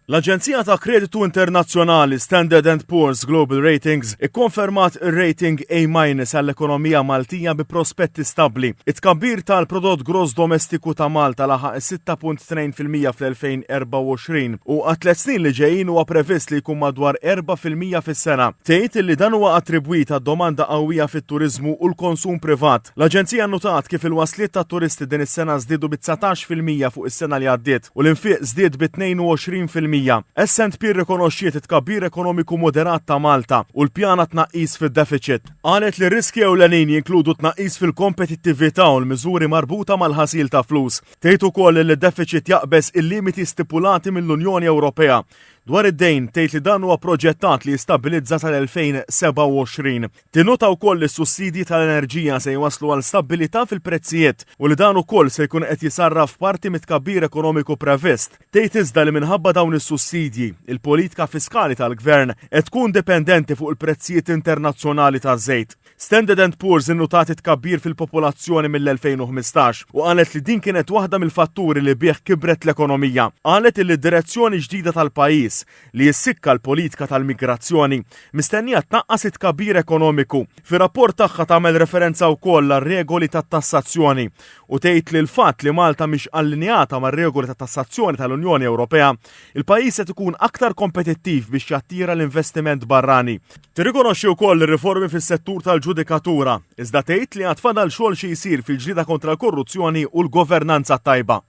L-aġenzija ta' kreditu internazzjonali Standard and Poor's Global Ratings ikkonfermat ir-rating A minus għall-ekonomija Maltija bi prospetti stabbli. It-tkabbir tal-prodott gross domestiku ta' Malta laħaq is-6.2% fl-2024 u għat-tliet snin li ġejjin huwa previst li jkun madwar 4% fis-sena. Tgħid li dan huwa attribwit għad-domanda qawwija fit-turiżmu u l-konsum privat. L-aġenzija nnutat kif il-wasliet tat-turisti din is-sena żdiedu bi 19% fuq is-sena li għaddiet u l-infiq żdied bi 22%. S&P rrikonoxxiet it-tkabbir ekonomiku moderat ta' Malta u l-pjan għat-tnaqqis fid-defiċit. Qalet li r-riskji ewlenin jinkludu tnaqqis fil-kompetittività u l-miżuri marbuta mal-ħasil ta' flus. Tgħid ukoll li d-defiċit jaqbeż il-limiti stipulati mill-Unjoni Ewropea. Dwar id-dejn, tgħid li dan huwa proġettat li jistabbilizza sal-2027. Tinnota wkoll li s-sussidji tal-enerġija se jwasslu għal stabbilità fil-prezzijiet u li dan ukoll se jkun qed jisarraf parti mit-tkabbir ekonomiku previst. Tgħid iżda li minħabba dawn is-sussidji, il-politika fiskali tal-Gvern qed tkun dipendenti fuq il-prezzijiet internazzjonali taż-żejt. Standard and Poor's innutat it-tkabbir fil-popolazzjoni mill-2015 u qalet li din kienet waħda mill-fatturi li bih kibret l-ekonomija. Qalet illi d-direzzjoni ġdida tal-pajjiż li jissikka l-politika tal-migrazzjoni, mistennija tnaqqas it-tkabbir ekonomiku. Fir-rapport tagħha tagħmel referenza wkoll għar-regoli tat-tassazzjoni u tgħid li l-fatt li Malta mhix allinjata mar-regoli ta' tassazzjoni tal-Unjoni Ewropea, il-pajjiż qed ikun aktar kompetittiv biex jattira l-investiment barrani. Tirrikonoxxi wkoll ir-riformi fis-settur tal-ġudikatura, iżda tgħid li għad fadal xogħol xi jsir fil-ġlieda kontra l-korruzzjoni u l-governanza t-tajba.